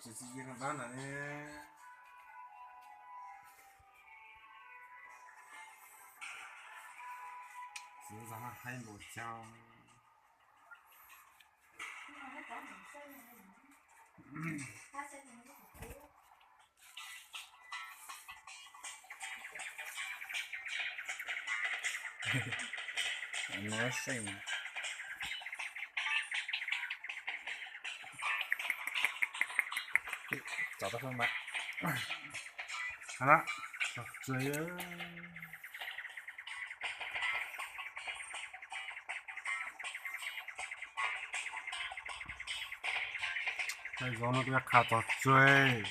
Tsis txi yi no dab ntawd ne. Txiv ntxawg no haib npaum cas. No xeej. Txog tau fab mas. Txog tsev. Thaij zov no kuv yuav qha txog tsev.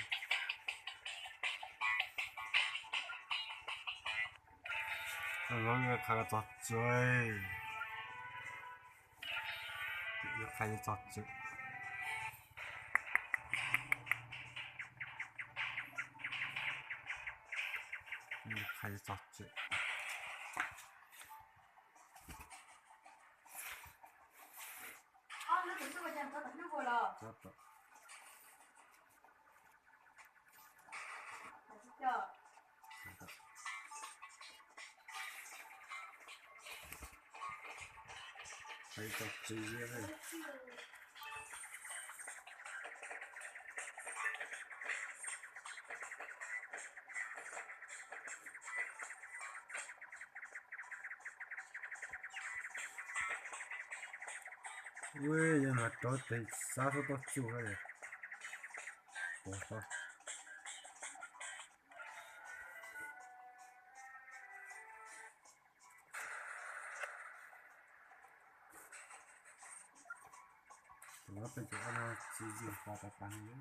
Thaij zov yuav qha txog tsev. Yuav qha txog tsev. Qha txog tsev. Ua yog mas rov tes xav txhob tau txuj ha. Puas tau. Tus no peb cov no txiv yws pas tas tas li.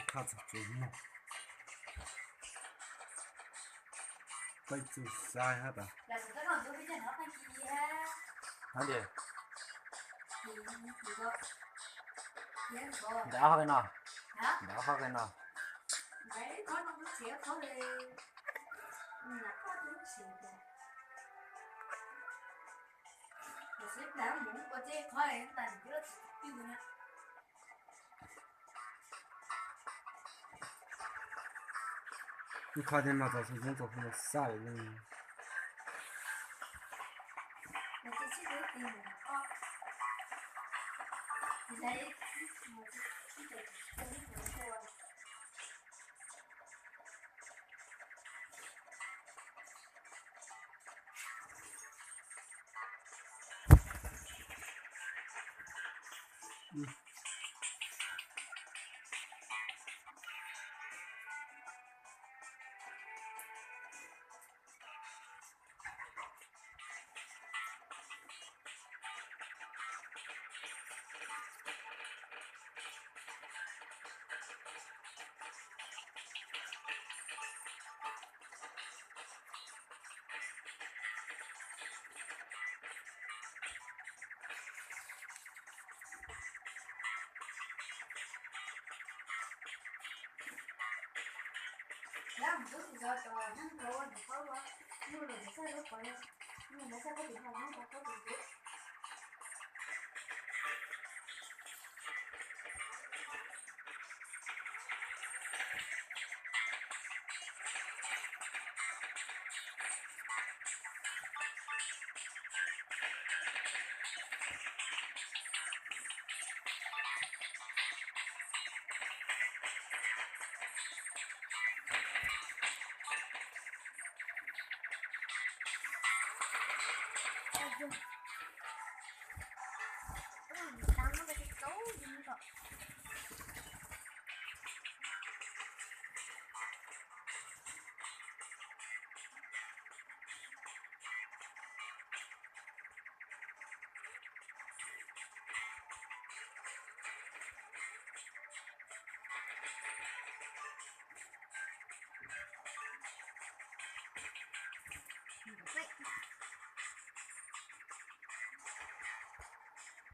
Qha txog tsev no. Peb txuj xav hab tas. Hab tias, nram qhov no, nram qhov no. Ib qho thiab no txog xu zoov txog hu no xaj lawm ne.